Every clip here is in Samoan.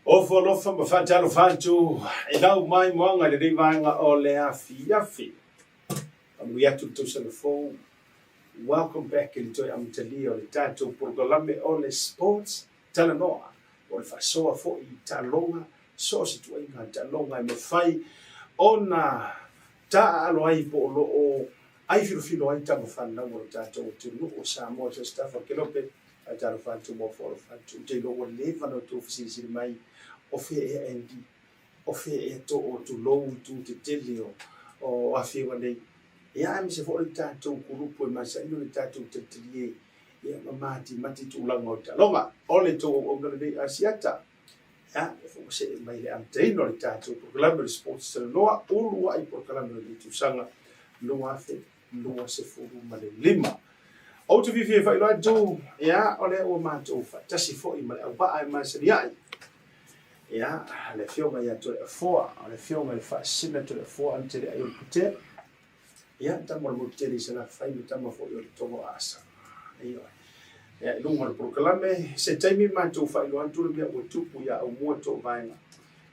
Ofo alofa ma faatalofa atu i lau maimoaga i lenei vaega o le afiafi. Faamanuia atu le tausaga fou. Welcome back i le toe amatalia o le tatou polokalame o le Sports Talanoa, po o le faasoa foi i taaloga, so o se tuaiga taaloga e mafai ona taaalo ai po o lo o ai filofilo ai tama fanau o lo tatou atunuu o Samoa. Sestafa Kelope, faatalofa atu ma ofo alofa atu. Ou te iloa ua leva ona outou fesilisili mai, o fea ea Andy? O fea ea too tulou itu tetele o afioga nei? Ia, aemaise foi o le tatou kulupu e masani ona tatou talitalie ia ma matimati tulaga o taaloga. O le tou auauna lenei Asiata, ia, lea foi ua see mai le amataina o le tatou polokalame o le Sports Talanoa, uluai polokalame o lenei tausaga 2025. Ou te fiafia e faailoa atu, ia, o lea ua matou faatasi foi ma le auvaa e masani ai, ia, le Afioga ia Toleafoa, o le Afioga i le Faasisina Toleafoa Aniteleai o le Putea, Ia, tama o le motu tele i Salafai ma tama foi o le Togo Asa. Ioe. Ia, i luga o le polokalame, se taimi matou faailoa atu le mea ua tupu ia Aumua Toovaega.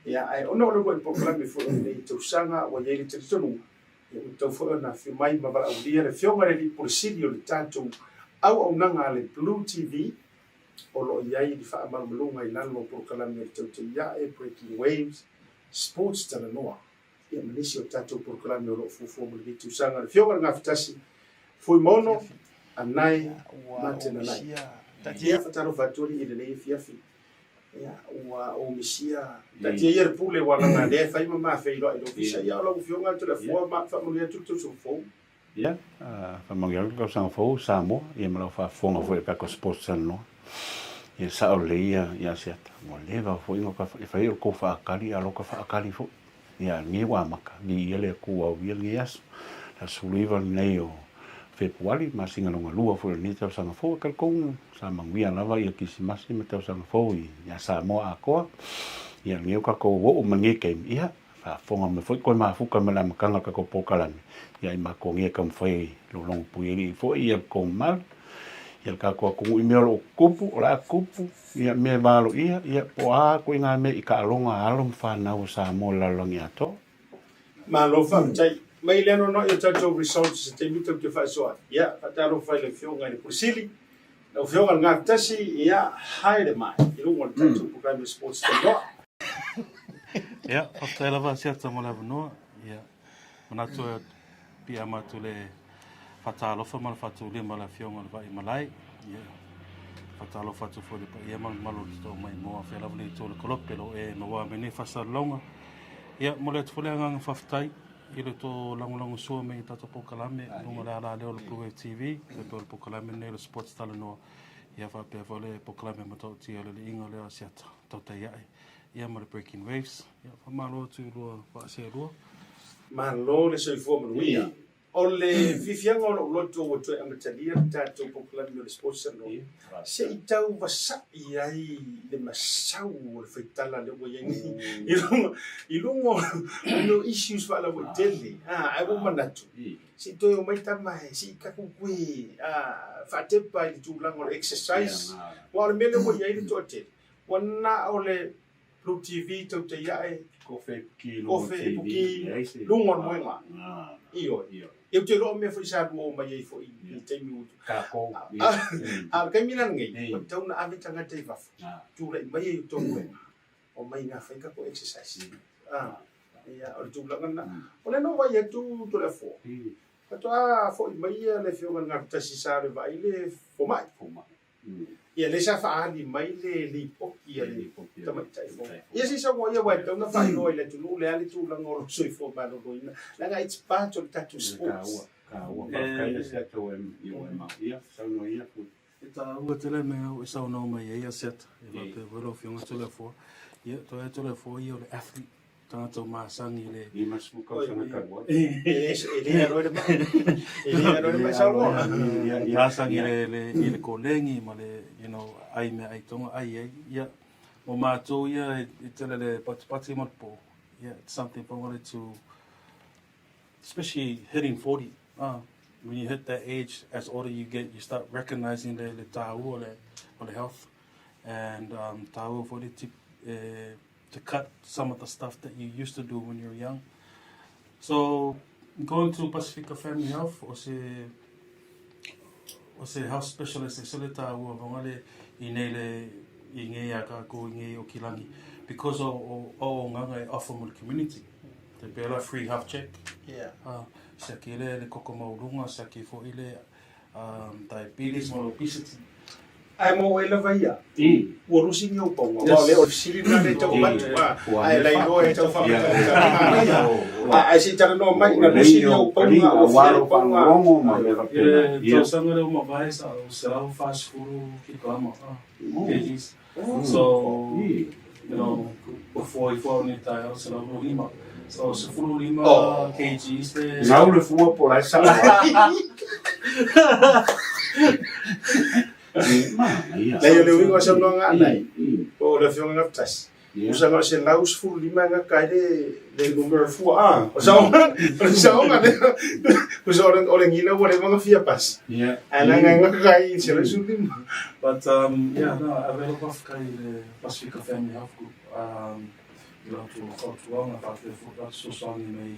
Ia, ae ona o le uluai polokalame foi o lenei tausaga ua i ai le talitonuga, ia ua tatau foi ona afio mai ma valaaulia le Afioga i le Alii Pule Sili o le tatou auaunaga a le Blue TV, o lo o i ai le faamalumaluga i lalo o polokalame o le Tautai Ae, Breaking Waves, Sports Talanoa. Ia ma nisi o tatou polokalame o lo o fuafua mo lenei tausaga. Le Afioga i le Gafatasi, Fuimaono, Anae Matenanai. Ia, faatalofa atu alii i lenei afiafi. Ia, ua ou misia, taatia ia le pule ua laga lea e fai ma ma feiloai i le ofisa. Ia, o lau Afioga Toleafoa, ma faamanuia atu le tausaga fou. Ia, faamanuia atu le tausaga fou Samoa, ia ma lau faafofoga foi i le tatou Sports Talanoa. Ia, sao lelei ia ia Asiata, ua leva foi ona ta e fai o le tou faatali a o ta faatali foi. Ia, lenei ua amata, viia le Atua auia lenei aso. Le aso 19 lenei o Fepuari, masina lona lua foi o lenei tausaga fou, e talitonu sa manuia lava ia Kerisimasi ma tausaga fou ia Samoa atoa. Ia, lenei ua tatou oo mai lenei taimi, ia, Faafofoga mai foi toe mafuta mai le amataga o le tatou polokalame, ia i matou nei e taumafai e lologo puialii foi ia le tou mamalu, ia le tatou atunuu i mea o lo o tutupu, o le a tutupu, ia mea e valoia, ia po o a ituaiga mea i taaloga a alo ma fanau a Samoa i le lalolagi atoa. Malo faafetai. Mai le anoanoai o tatou results i se taimi tou te faasoa ai. Ia, faatalofa i le Afioga i le Pule Sili, lau Afioga i le Gatasi, ia, haere mai i luga o le tatou Programme Sports Talanoa. Ia, faafetai lava Asiata mo le avanoa. Ia, manatu e piiama atu le faatalofa ma le faatulima i le Afioga i le Vaimalae. Ia, faatalofa atu foi i le paia ma le mamalu o le Totoo Maimoa, afea lava le itu o le Kolope, lo e maua mai nei faasalalauga. Ia, momoli atu foi le agaga faafetai i le tou lagolagosua mai i tatou polokalame i luga o le alaleo o le Blue Wave TV, faapea o le polokalame lenei o le Sports Talanoa, ia faapea foi le polokalame matautia o le Liiga lea o Asiata Tautai Ae, ia ma le Breaking Waves. Ia, faamalo atu i lua vaa seelua. Malo le soifua manuia. O le fiafiaga o lou loto ua toe amatalia le tatou polokalame o le Sports Talanoa, se i tau vasa'i ai le masau o le faitala lea ua i ai nei i luga i luga o mea o issues faalauaitele. Ae ua manatu, se i toe omai tama e se i tatou toe faatepa i le tulaga o le exercise, aua o le mea lea ua i ai le toatele, ua na o le Blue TV tautai ae, Kofe ipuki luga o le TV, leai se. Luga o le moega. Ioe. Ia ou te iloa o mea foi sa lua omai ai foi i le taimi ua. Tatou. A o le taimi la lenei, ua tatau ona ave tagata i fafo, tulai mai ai i tou moega, omai ina fai tatou exercise. Ia, o le tulaga lena. O lea na ou vaai atu Toleafoa, faatoa foi mai le Afioga i le Gatasi sa alu e vaai le fomai. Ia lea sa faaali mai le lipoti a le tamaitai fomai. Ia se i saunoa ia aua e tatau ona faailoa i le atunuu le a le tulaga o lou soifua maloloina leaga it's part o le tatou sports. Taua, faafetai Asiata ua e mau. Ia, saunoa ia Pule. E taua tele mea ua e saunoa mai ai Asiata, e faapea foi lau Afioga Toleafoa. Ia, toe Toleafoa ia o le athlete. Tagata o masani i le 50 tausaga talu ai. E le aloa le mai. E le aloa le mai saunoa. Masani i le i le kolegi ma le you know ai mea ai tonga ai ai. Ia mo matou ia e tele le patipati ma le po. Yeah, it's something I wanted to especially hitting 40. When you hit that age, as older you get, you start recognizing le le tāua o le o le health and um, tāua foi le tip e to cut some of the stuff that you used to do when you were young. So going to Pasifika Family Health o se o se health specialist e sele tāua vangale i nei le i ngei a kākou i ngei o kilangi because o o o nganga e offer mo le community. Te pēlā free health check. Yeah. Siaki le le koko maualuga, siaki foʻi le um, diabetes ma le obesity. Ae mo oe lava ia, ua lusi ni ou pauga, aua o lea o le fesili lena lea e tau avatu, a e lailoa e tau faamatalamatalaga manaia. Ae se i talanoa mai, ina lusi ni ou pauga, ua fia ou pauga. I le tausaga lea ua mavae sa ou 140 kilograma, kgs. So, you know, before ifo au nei taeao, 125. So, 15 kgs le... Gau le fua po o la e sao ai. Manaia. Leai, o le uiga o saunoaga a nai, po o le Afioga Gafatasi, Usa na o se 115 e gata ai le le numera fua a. O saoga, o le saoga lea. Usa o le o le gila ua leva ona fia pasi. Ae leaga e gata ai i le 115. But yeah, no, ave lou faafetai i le Pasifika Family Health Group i latou fautuaga faapea foi latou fesoasoani mai.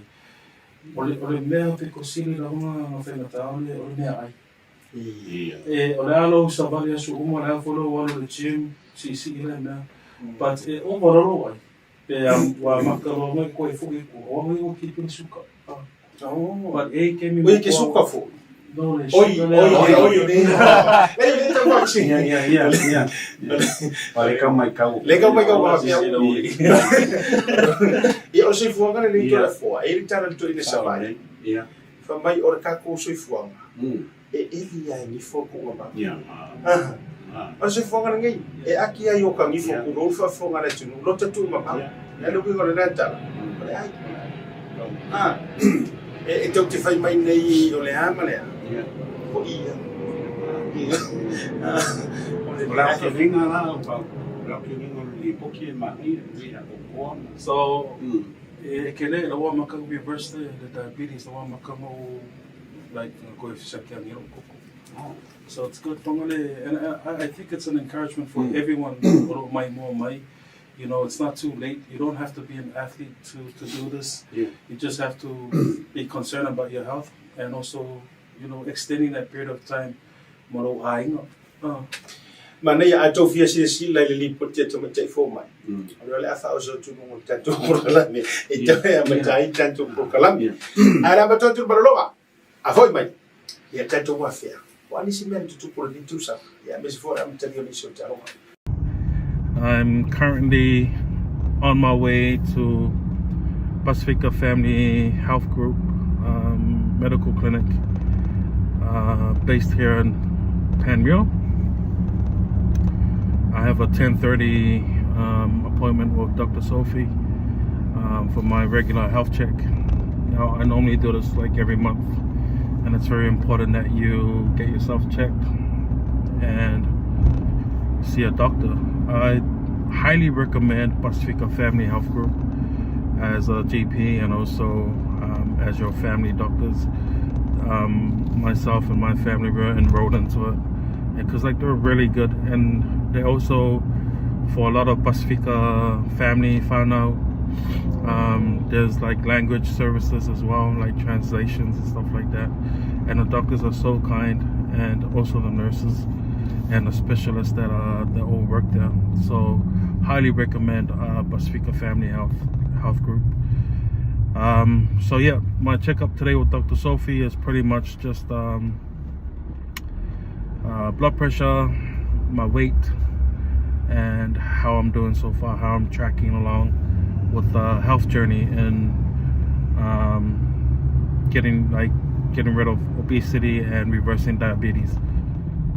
O le o le mea pito sili lava ona faigata o le o le meaai. E, o le a lou savali aso uma, o le a foi lou alu i le gym, siisii lea mea. But e ova loa lou ai, pe a ua amata loa mai koe foi i tua, o au ia ua keep i le suka. But e i kemi Oi, ke suka foi. No, le Oi, suka lea. oi, oi, oi, o le Lei, o le tau whakatini. Ia, ia, ia, ia. O le kau mai kau. Le kau mai kau whakapea. Ia, o le soifuaga lenei i Toleafoa, e i ai le tala i le toeaina Savaii. Ia. Fai mai o le tatou soifuaga e eli lava e gifo le kuga mama. O le soifuaga lenei e aki ai o ka gifo tulou le faafofoga a le atunuu lota tuumamao. Le a le uiga o lena tala? O le ai. E tou te fai mai nei o le a ma le a? O ia. O le aotelega la, o le aotelega o le lipoti e manaia e atoatoa. So, E kele la ua maka reverse le le diabetes la ua maka ma u like na koe siaki angi lou koko. So it's good Whangarei and I, I think it's an encouragement for everyone o loo mai mua mai. You know, it's not too late. You don't have to be an athlete to, to do this. Yeah. You just have to be concerned about your health and also, you know, extending that period of time ma lou aiga. Manaia a tou fia silasila i le lipoti a Tamaitai Fomai, o lea o le a faaosootunuga o le tatou polokalame e tau e amata ai le tatou polokalame. Ae o le a matou atu le malologa, a foi mai, ia tatou afea. O a nisi mea na tutupu o lenei tausaga, ia aemaise foi o le amatalia o nisi o taaloga. I'm currently on my way to Pasifika Family Health Group um, Medical Clinic uh, based here in Panmure. I have a 10:30 um, appointment with Dr. Sophie um, for my regular health check. Now I normally do this like every month, and it's very important that you get yourself checked and see a doctor. I highly recommend Pasifika Family Health Group as a GP and also um, as your family doctors. Um, myself and my family were enrolled into it because like they're really good and they also for a lot of Pasifika family whānau um, there's like language services as well like translations and stuff like that and the doctors are so kind and also the nurses and the specialists that are that all work there so highly recommend uh, Pasifika Family Health Health Group um, so yeah my checkup today with Dr. Sophie is pretty much just um, uh, blood pressure my weight and how I'm doing so far how I'm tracking along with the health journey and um, getting like getting rid of obesity and reversing diabetes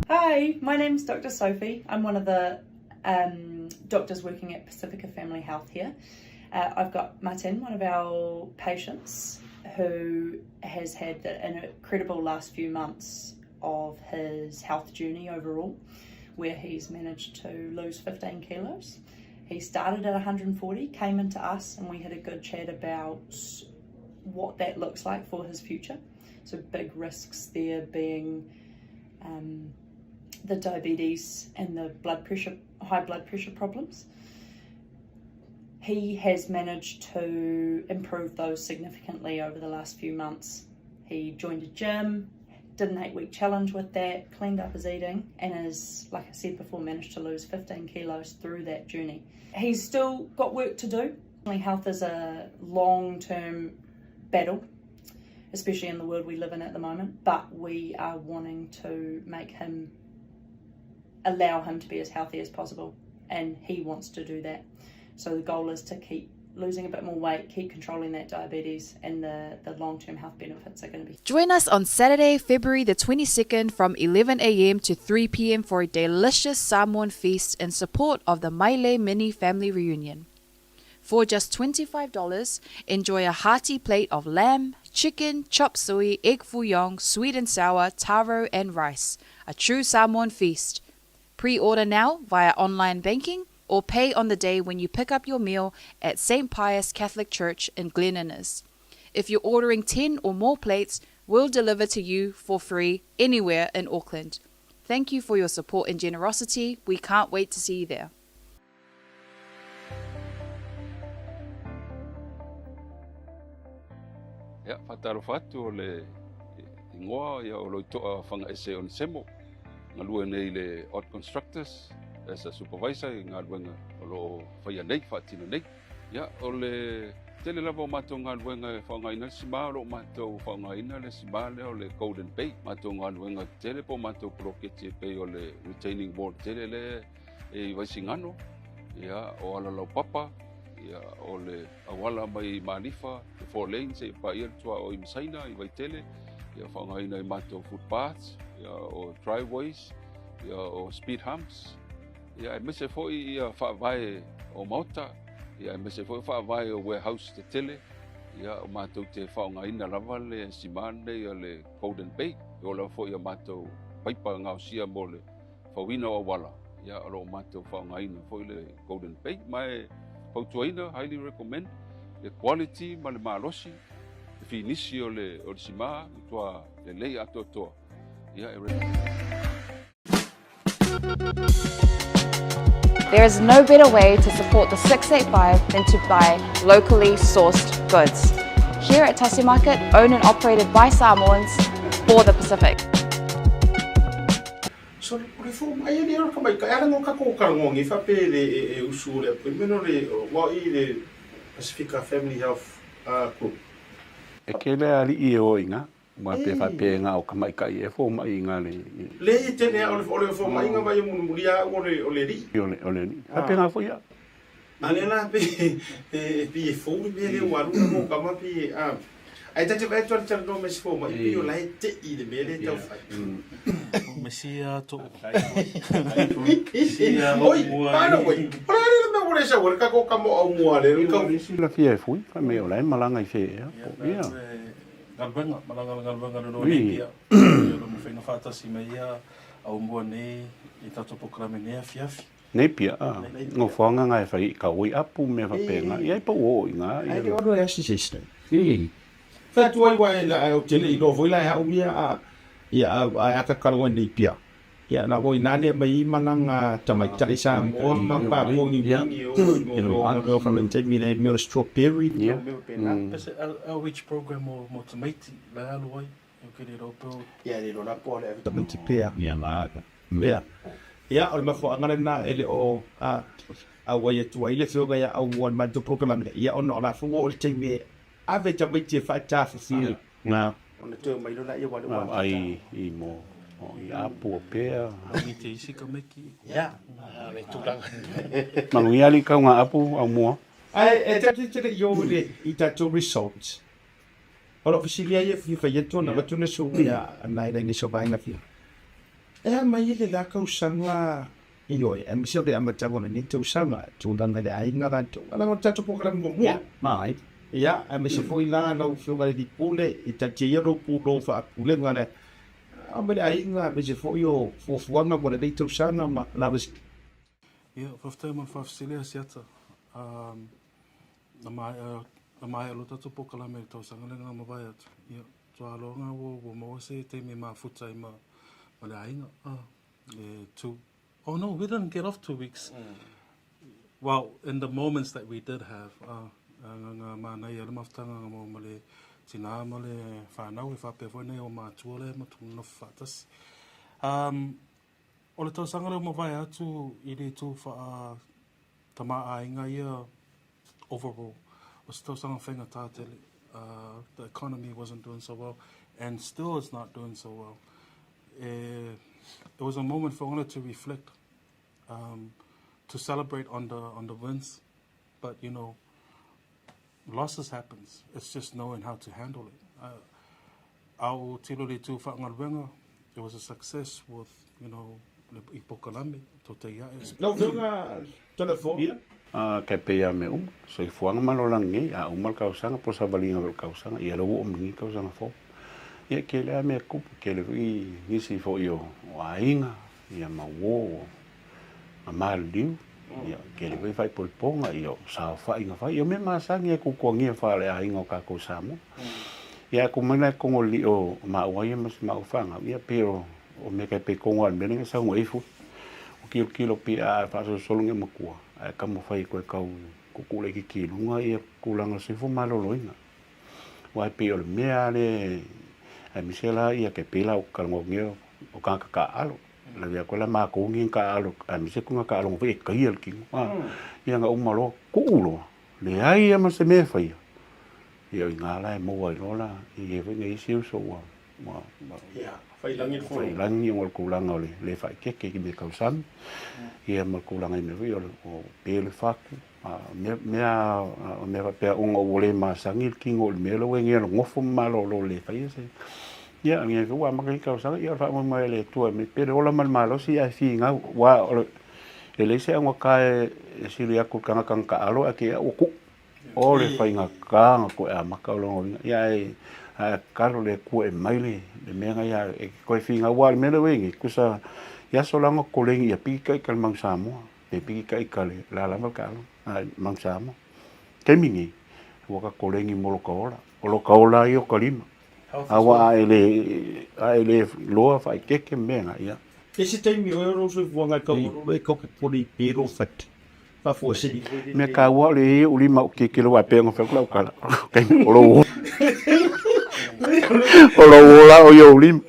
Hi, my name's Dr. Sophie. I'm one of the um, doctors working at Pacifica Family Health here. Uh, I've got Martin, one of our patients, who has had an incredible last few months of his health journey overall, where he's managed to lose 15 kilos. He started at 140, came into us, and we had a good chat about what that looks like for his future. So, big risks there being um, the diabetes and the blood pressure, high blood pressure problems. He has managed to improve those significantly over the last few months. He joined a gym, did an 8-week challenge with that, cleaned up his eating, and has, like I said before, managed to lose 15 kilos through that journey. He's still got work to do. Health is a long-term battle, especially in the world we live in at the moment, but we are wanting to make him, allow him to be as healthy as possible, and he wants to do that. So the goal is to keep losing a bit more weight, keep controlling that diabetes, and the, the long-term health benefits are going to be. Join us on Saturday, February the 22nd from 11 a.m. to 3 p.m. for a delicious Samoan feast in support of the Mailei Mini Family Reunion. For just $25, enjoy a hearty plate of lamb, chicken, chop suey, egg foo young, sweet and sour, taro, and rice. A true Samoan feast. Pre-order now via online banking or pay on the day when you pick up your meal at St. Pius Catholic Church in Glen Innes. If you're ordering 10 or more plates, we'll deliver to you for free anywhere in Auckland. Thank you for your support and generosity. We can't wait to see you there. Ia, faatalofa atu o le igoa ia o Loito'a Fagaese Onesemo, galue nei i le Ott Constructors as a supervisor i galuega o lo o faia nei, faatino nei. Ia, o le tele lava o matou galuega e faaaogaina le simā, o lo o matou faaaogaina le simā lea o le Golden Bay. Matou galuega tetele po o matou poloketi e pei o le retaining wall tele lea e i Vaisigano, ia, o Alalaupapa, ia, o le auala mai Malifa, le four lanes seia paia le tuaoi ma Saina i Vaitele, ia, faaaogaina i matou footpaths, ia, o driveways, ia, o speed humps, ia, aemaise foi ia faavae o maota, ia, aemaise foi o faavae o warehouse tetele, ia, o matou te faaaogaina lava le simā lenei o le Golden Bay, e oo lava foi i a matou paipa gaosia mo le fauina o auala, ia, o lo o matou faaaogaina foi le Golden Bay, ma e fautuaina, highly recommend, le quality ma le malosi, le finisi o le, o le simā, matua lelei atoatoa, ia, e There is no better way to support the 685 than to buy locally sourced goods. Here at Tasi Market, owned and operated by Samoans for the Pacific. So o le fomai e le ka mai ka ala ngo ka ko ka ngo ngi fa pe le e usu le appointment o le wa i le Pacifica Family Health Group. E kele alii e o i nga, ua pe fa pe nga o ka maikaʻi e fomai i nga le. Le i tele a o le o le fomaiga vai e mulimuli a o le o le alii. O le o le alii. Fa pe nga foi a. A lea la pe e pei e fou le mea lea ua alu le mokama pei e a. Ae ta te vaai atu lava i le talanoa mai si fomai pei o la e tei i le mea lea e tau fai. Mesia to. Oi, by the way, o le a le mea ua le sau ai le kako kama o aumua le le kau. Silafia e fui, fai mai o la e malaga i fea ea. Ia. Galuega, malaga le galuega le loa nei pia. Ia o lo mafai ona faatasi mai ia aumua nei i tatou polokalame nei afiafi. Nei pia, a, nofoaga nga e fai i ka oi apu mea faapena, ia e pau oo i nga, ia. Ai le ono e asi se isi taimi. Fai atu ai wa e la ou te le iloa foi la e au ia a ia au ae aka kalo ai nei pia. Ia na voi nane mai i malaga tamaitai Samoa ma Papua New Guinea o o le taimi nei mea o le strawberry. Ia. Pese outreach program mo mo tamaiti la e alu ai. Ia le iloa la po o le ave tamaiti pea. Ia la mea. Ia o le mafuaaga lena e le o auai atu ai le afioga ia Aumua i le matou program lea, ia ona o la foi ua oo i le taimi e ave tamaiti e faatafafia. Na. Ona toe omai loa laia ua le ua Ai i mo i apu o pea. Te isi ka meki. Ia, le tulaga. Manuia alii kau nga apu Aumua. Ae e tatou te le i o i tatou results. O lou fesili ai e fia fai atu ona avatu le sui a nai le nisi o vaega fia. E a mai le la tausaga i oe, aemaise o le amataga o lenei tausaga, tulaga i le aiga latou. A laga o le tatou polokalame muamua. Mai. Ia, aemaise foi la lau Afioga i le Alii Pule, i taatia ia lou pulou faapulega le a mai le aiga, aemaise foi o fuafuaga mo lenei tausaga ma lava. Ia, faafetai mo le faafesili Asiata. Na maea, na maea loa tatou polokalame i le tausaga lea na mavae atu. Ia, tualoga ua, ua maua se taimi e mafuta ai ma, ma le aiga. Ah, e two, oh no, we didn't get off 2 weeks. Well, in the moments that we did have, uh, nga nga manaia le mafutaga nga mo ma le tinā ma le whānau e whāpea foi nei o mātua le ma tū nofo whaatasi. Um, o le tausaga lea ua mavae atu i le itu wha tamaoaiga ia overall, o se tausaga faigata tele. Uh, the economy wasn't doing so well and still it's not doing so well. Eh, it was a moment for Ona to reflect, um, to celebrate on the, on the wins, but you know, losses happens. It's just knowing how to handle it. Uh, a o tilo le tū whaangaluenga, it was a success with, you know, le i pokalame, to te ia e. Lau Afioga Toleafoa. Ia, kai pei a mea uma, soifuaga ma lolagi nei, a uma le kausaga po o savaliga foi o le kausaga, ia lea ua oo mai nei kausaga fou. Ia, tele lava mea tupu, tele foi nisi foi o aiga, ia ma uo na maliliu, ia, tele foi faaipoipoga, ia, o saofaiga fai, ia o mea masani e kukuagia faaleaiga o kakou Samoa. Ia, a ku mai la e kogoli'i o maua ia ma si maua fanau, ia, pei o mea kai pei kogo a le mea lea na saunoa ai fua. O kilokilo pei a faasolosolo ni matua, ae taumafai e toe tau tuutuu laitiiti i luga ia tulaga o le soifua maloloina. Aua e pei o le mea lava lea, aemaise la ia te pei la o talanoa atu nei o tagata taaalo. Lavea atu ai la matou nei taaalo, aemaise tulaga taaloga foi e taia le tino. Ia na uma loa, tuu loa, leai lava ma se mea e faia. Ia o i ina la e maua ai loa la, e i ai foi nai isi uso ua faiilagi ona o le tulaga o le le faaeteete i mea tau sami, ia ma le tulaga i mea foi ia o pe le fatu, mea mea faapea ona ua le masani le tino i le mea lea ua i ai nofo ma malolo le faia se. Ia, o lenei foi ua amata nei tausaga, ia o le faamoemoe o le Atua e pei le ola ma le malosi ae finau, aua e leai se augata e sili atu i le tagata na taalo ae te i lava ua tuu. O le faigata na toe amata o lona uiga, ia ae ae tatalo le Atua e mai le le mea na ia e toe finau aua o le mea lea ua i ai nei, tusa i aso la na koleni ia piki taita le Manu Samoa, pe piki taita le le a lava le taaloga, a Manu Samoa. Taimi nei, ua ta koleni mo lota ola, o lota ola ia o ta lima. Aua a e le a e le loa faaeteete mea na, ia. I se taimi o lou soifuaga e tau e kau ke poli i lou fati. Mea taua o le ia o lima o kekele wa pea fai lau kala. Kai o lou o lou ola o ia lima.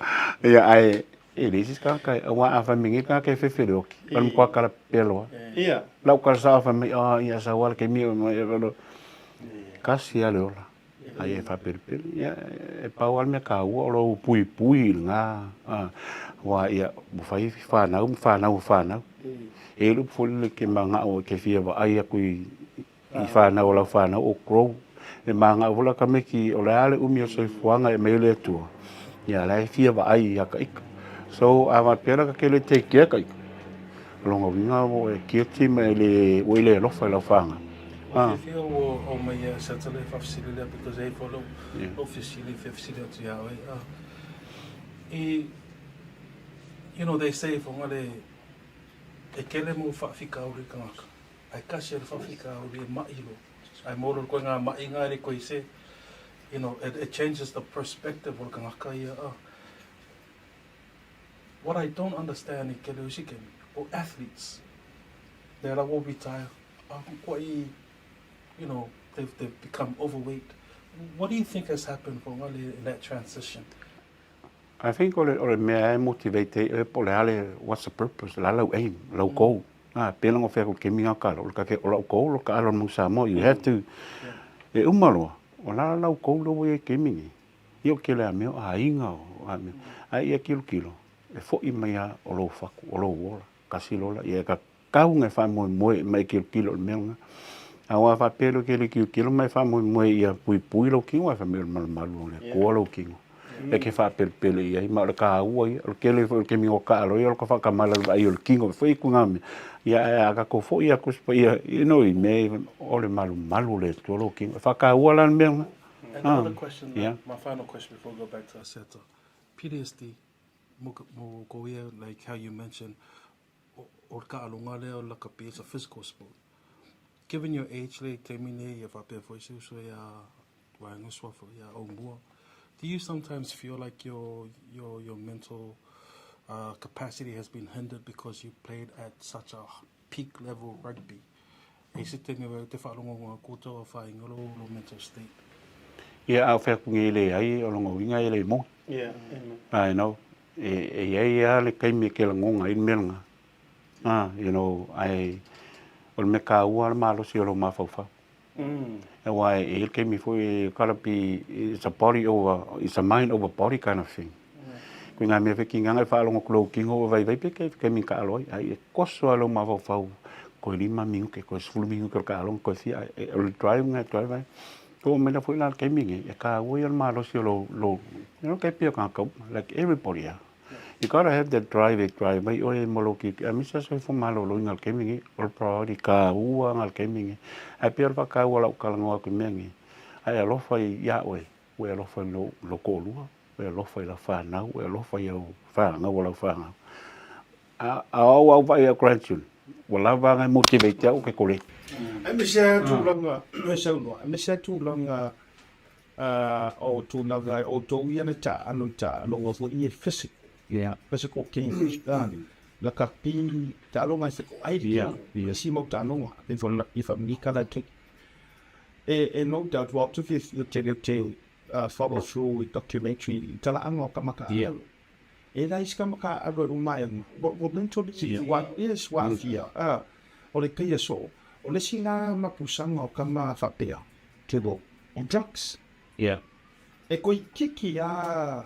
Ia ai e le isi ka kai wa a fa mingi ka ke fefe le oki. Pa mo kala pelo. Ia. Lau kala sa fa mai a ia sa wala ke mi o mai lo. Kasi a le ola. Ai e faapelipeli, ia, e pau lava le mea taua o lou puipui i lena, aua ia, ua fai fanau ma fanau o fanau. E i ai le upu foi lele e te manao e te fia vaai atu i fanau a lau fanau o grow. E manao foi la tamaiti o le a le umi o le soifuaga e aumai ai le Atua, ia la e fia vaai ia ta ita. So a faapea la ta te le take care ta ita, O lona uiga ua e guilty ma e le, ua e le alofa i lau fanau. Ua fiafia ua aumai ia Seta le faafesili lea because e i ai foi lou fesili e fia fesili atu ia oe. I, you know, they say foga le, e tele mau faafitauli i le tagata, ae tasi lava le faafitauli e ma'i loa. Ae maua loa le koiga ma'iga e le toe se, you know, it changes the perspective o le tagata ia. What I don't understand i kele o isi kemi, o athletes, lea la ua retire, a makuaʻi, you know, they've, they've become overweight. What do you think has happened for ngale in that transition? I think o le, o le mea e motivate ai oe po o le a le, what's the purpose, o le a lau aim, lau goal. A, pei la ona fai atu i le taimi lena o le kake, o lau goal o le taalo o le Manu Samoa, you have to, e uma loa, o le a lau goal lea ua i ai i le taimi lenei. Ia o kele a mea o aiga o a mea. Ae ia kilokilo, e foʻi mai a o lou fatu, o lou ola, kasi lola, ia e tatau ona e faamoemoe ma e kilokilo i le mea lena. Aua a faapea loa e te le kilokilo ma e faamoemoe ia puipui lou tino, ae fai mai o le malumalu o le Atua lou tino. E te faapelepele i ai, ma o le taua ia, o le tele foi o le taimi o taalo ia, o le faatamala i le vaai o le tino foi i tulaga mea. Ia ae a tatou foi atu ia, you know, i mea, o le malumalu o le Atua lou tino. E faataua la le mea lena. And the other question, my final question before we go back to Aseta, PTSD, mo, mo ko ia, like how you mentioned, o, o le taaloga lea o le lakapi, it's a physical sport. Given your age le taimi nei, ia faapea foi se uso ia Vaega Suafa, ia Aumua, do you sometimes feel like your, your, your mental uh, capacity has been hindered because you played at such a peak level rugby? E i se taimi e te faalogo atu tou afaina o lou mental state. Ia, a o fea atu nei e leai, o lona uiga e le moni. Yeah, amen. I know, e i ai lava le taimi e te lagona ai le mea lena. Ah, you know, ae o le mea taua le malosi o lou mafaufau. Aua e i ai le taimi foi e gotta be, it's a body over, it's a mind over body kind of thing. Ko ngā mea wheki nganga e whaalongo ku lou kino o vaivai pe kei taimi kaalo ai, ai e koso lava lou mafaufau koe lima minuke, koe sefulu minuke o le kaaloga, koe fia, o le drive nga e drive ai. Oo mai la foi la le taimi lenei, e taua ia le malosi o lou, lou, you know, tai pei o tagata uma, like everybody else. You gotta have that drive e drive mai oe mo lou kiki, aemaise lava soifua maloloina i le taimi lenei, o le priority taua lena i le taimi lenei. Ae pei o le faataua o lau talanoa atu i mea nei, a e alofa ia oe, ua e alofa i lou toalua, ua e alofa i lau fanau, ua e alofa i au fanau o lau fanau. A o au au vaai i au grandchildren, ua lava ana e motivate au ke koleti. Aemaise lava tulaga e saunoa, aemaise lava tulaga o tulaga e outou ia na taalo i taaloga foi ia physical, physical games, lakapi, taaloga e fekoai le tino, isi mau taaloga, i whamika la te. E no doubt, ua ou te fiafia tele te follow through i documentary i talaaga o ka makaʻalo. E leai se ka makaʻalo e uma ai ana. Ua mentally, ua, yes, ua aafia. O le paia soo, o le isi la mapusaga o kama faapea, o drugs. E koikiki a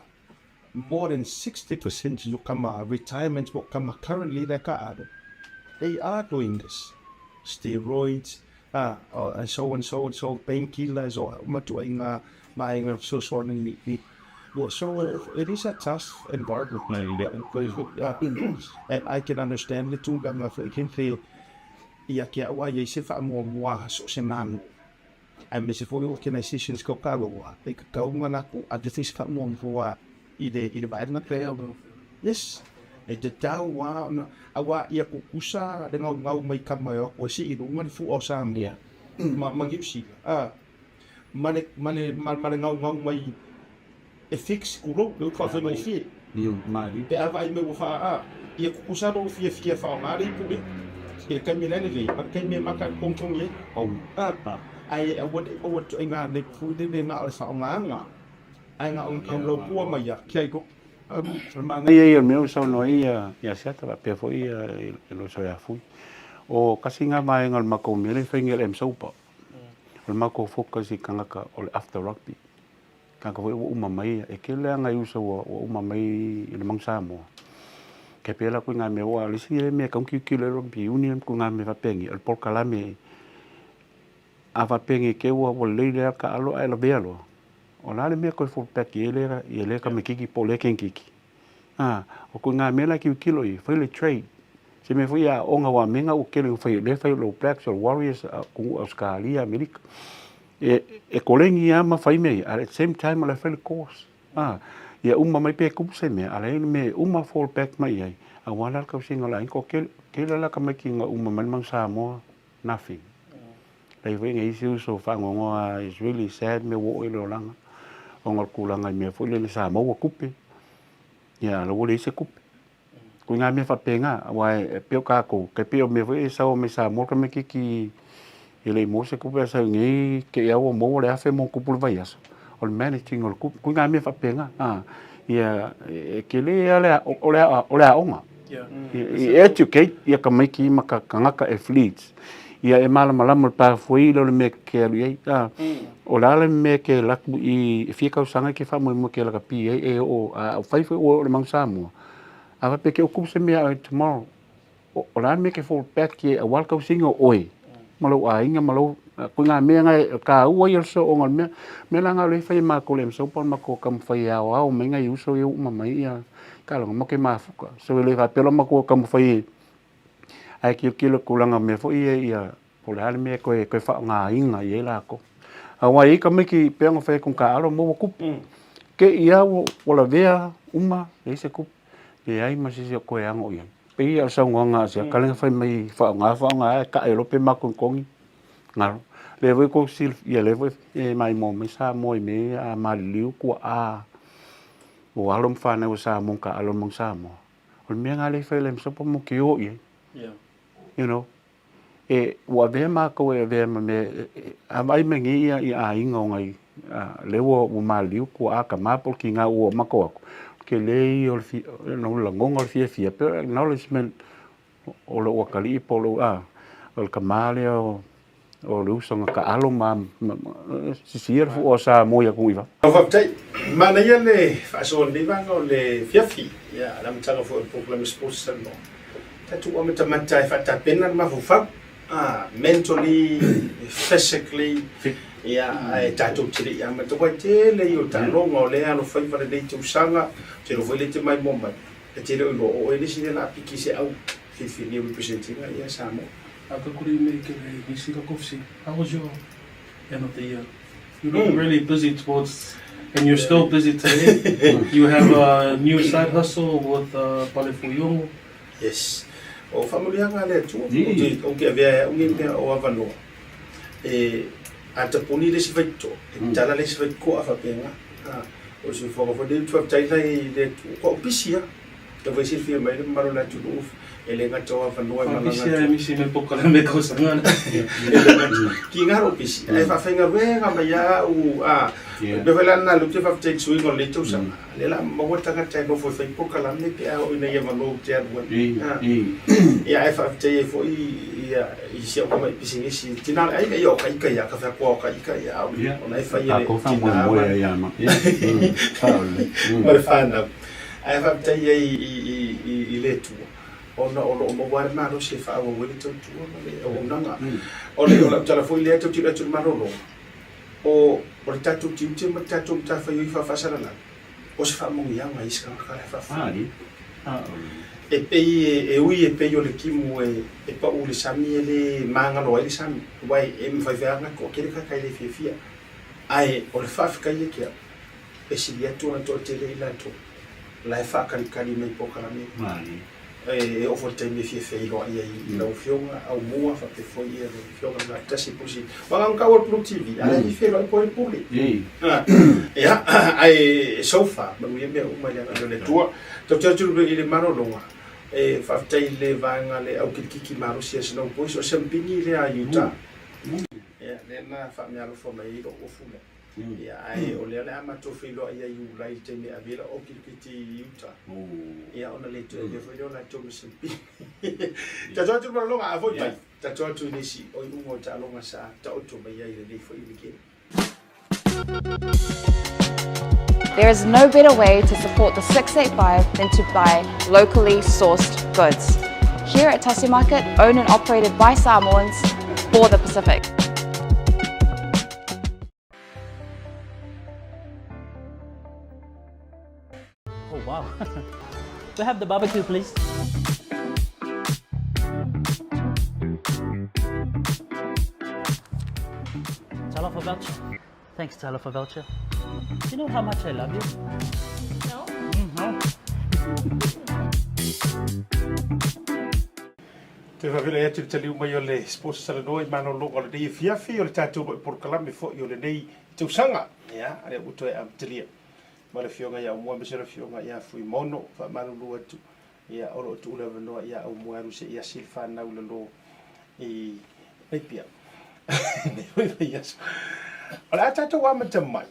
more than 60% o kama retirement po o kama currently lea kaʻalo, they are doing this, steroids, and so and so and so, painkillers o matuaiga vaega fesoasoani i So it is a tough environment and I can understand le tulaga foi ke ia ke au ai se faamuamua so se manu aemaise foi organizations ko kaloa e ka taunga lakou a te se faamuamua i le i le vaega pea. Yes, e tatau lava ona aua ia kukusa le gaugau mai kama e o atu e sii i luga le fua o Samoa ma ma Niu Sila a ma le ma le ma le gaugau mai e fix tulou le utu faafaigofie pe a vaai mai ua faa ia kukusa lou fiafia faaaoga le ipu lea i le taimi la e lelei ma le taimi e mata ai le togitogi ai a ae aua ne i maua ituaiga le ipu lele na o le faaaogaga ae na o le lopua mai a kia i ko. Manaia ia o le mea ua saunoa ai ia Asiata faapea foi ia Loso ia Fui. O kasi nga vaega o le makou mea lea e fai nei o le MSOPA. O le makou focus i tagata o le after rugby. Tagata foi ua uma mai, e tele lava nai uso ua uma mai i le Manu Samoa. Ke pea la koe nga mea ua le isi mea e tatau ona tilotilo i ai le rugby union ma nga mea faapea o le polokalame a faapea nei te ua lelei lea taalo ae lavea loa. O le a le mea toe fall back i ai lea ia lea tamaititi po o lea kenkiki? A, o ituaiga mea la e tilotilo i ai, fai le trade. Se mea foi ia aoga aua mea na ua tele ina fai, lea e fai e le All Blacks, o le Warriors, atunuu Ausetalia, Amerika. E, e koleni lava ma fai mea ia, at the same time o la e fai le course. A, ia uma mai pe tupu se mea, a leai ni mea e uma fall back mai i ai, aua la le tausiga o le aiga. Toatele, tele la tamaiti na uma mai le Manu Samoa, nothing. Leai foi nai isi uso faanoanoa is really sad mea ua oo i le olaga ona o le tulaga i mea foi lele sa maua tupe, ia la ua leai se tupe. Ko ngā mea faapena, aua e pei o kākou, tai pei o mea foi e sau mai Samoa tamaititi e le i maua se tupe ae sau nei te i lava ua maua le afe ma ona tupu le vaiaso, o le managing o le tupe, ko ngā mea faapena, ia e tele lava o le aoga. E educate ia tamaiti ma tagata athletes ia e malamalama le pathway lea o le mea ke alu i ai. O le a le mea ke alu atu i e fia tausaga e ke faamoemoe ke lakapi ai e oo a fai foi ua oo i le Manu Samoa a faapea ke uku se mea oe tomorrow o le a le mea ke fall back i ai aua le tausiga o oe ma lou aiga ma lou ko ngā mea nga e taua ia le sooga o le mea mea la nga o lea e fai e matou le MSO po o le matou taumafai e aoao mai nai uso ia ua uma mai ia taaloga matou te mafuta so e le faapea loa matou taumafai e ae tilotilo i tulaga o mea foi ia ia po o le a le mea e toe toe faaaogaina i ai latou aua e i ai tamaiti pei ona fai atu i taaalo maua tupe te i lava ua lavea uma leai se tupe leai ma se isi o toe ano i ai. Pei o le saunoaga a Siaka lea na fai mai faaaoga faaaoga e tae loa pe matou i galo. Lea foi tou silafia lea foi e maimoa mai Samoa i mea ia a maliliu tuaa o alo ma fanau a Samoa ma taaalo ma Samoa. O le mea lena lea e fai e le MSOPA mo ke o i ai. You know. E, ua avea mākou e avea ma mea, a vaai mai nei ia i aiga o ngai, lea ua, ua maliliu tuaa tama po o le tiga ua matou atu, o le tele ia o le fia, o le lagona o le fiafia, pei o le acknowledgement o lou atalii po o lou, a, o le tama lea o, o le uso na taalo ma, ma, sisia le fua o Samoa i atunuu i fafo. Faafetai. Manaia le faasoa o lenei vaega o le fiafi, ia, le amataga foi o le polokalame Sports Talanoa. Tatou amatamata e faatapena le mafaufau, mentally, physically, ia, ae tatou te le i amata. Aua e tele ia o taaloga o lea e alofaiva lenei tausaga, ou te iloa foi lea e te maimoa mai, e te le o iloa o oe le isi lea o le a piki se au filifili e represent ina ia Samoa. Could you make it a Nisi Kakofsi? How was your end of the year? You look really busy towards, and you're still busy today. You have a new side hustle with uh, Pale Fuiongo. Yes. O faamanuiaga a le Atua, ou te, ou te avea e au nei mea o avanoa. E a tapuni le isi faitotoa, e tala le isi faitotoa a faapena. A, o se fofoga foi lenei ou te faafetai la i le Atua, ua ou pisi lava. Tau fai silafia mai le mamalu o le atunuu, e le gata o avanoa e malaga atu. Pisi misi me polokalame tausaga. Ki ngā rau pisi, ae faafaigaluega mai a au, a, mea foi la lena lea ou te faafetai i le suiga o lenei tausaga. Lea la maua tagata e nofo e fai polokalame pe a oo ina ia avanoa ou te alu ai. Ia ae faafetai ai foi ia i si au tamai pisinisi, tina le aiga, ia o ka ika ia, ka whea koa o ka ika ia, au, ona e whai e le tina ma le whanau. Ae faafetai ai i le Atua, ona o lo o maua lava le malosi e faaauau ai le tautua ma le auaunaga. O le lau tala foi lea tautino atu i le malologa, o le tatou tiute ma le tatou matafaioi faafaasalalau, o se faamanuiaga i isi tagata la e faafofoga. E pei e ui e pei o le timu e pau i le sami e le magalo ai le sami, aua e mafai foi lava ona toatele tagata e le fiafia. Ae o le faafetai ia te au, e sili atu ona toatele i latou la e faakalikali mai polokalame e oo foi i le taimi e fia feiloai ai i lau Afioga Aumua faapea foi le Afioga i le Gatasi Pusi. Aua na ona tau o le Blue TV, a la e fia feiloai po o le Pule. Ia, ae so far, manuia mea uma i le agai o le Atua. Tatou atu i le malologa, e faafetai i le vaega le au kilikiki malosi a Snow Boys, o Siampini lea a Utah. Ia, lea na faameaalofa mai ai lou ofu lea. Ia, ae o lea o le a matou feiloai ai i Iulai i le taimi e ave ai lau au kilikiti i uta. Ia, ona le toe avea foi lea o latou ma Simpini. Tatou atu i le malologa, a foi mai, tatou atu i nisi o iuga o taaloga sa taoto mai ai i lenei foi wikene. There is no better way to support the 685 than to buy locally sourced goods. Here at Tasi Market, owned and operated by Samoans for the Pacific. Oh wow. We have the barbecue please. Talofa voucher. Thanks Talofa voucher. Do you know how much I love you? No. No. Toe faafeiloai atu i le taliu mai o le Sports Talanoa i malologa o lenei afiafi o le tatou mai polokalame foi o lenei tausaga. Ia, lea ua toe amatalia ma le Afioga ia Aumua aemaise le Afioga ia Fuimaono. Faamalulu atu, ia, o lo o tuu le avanoa ia Aumua e alu se i asi le fanau i lalo i Napier. Nei foi vaiaso. O le a tatou amata mai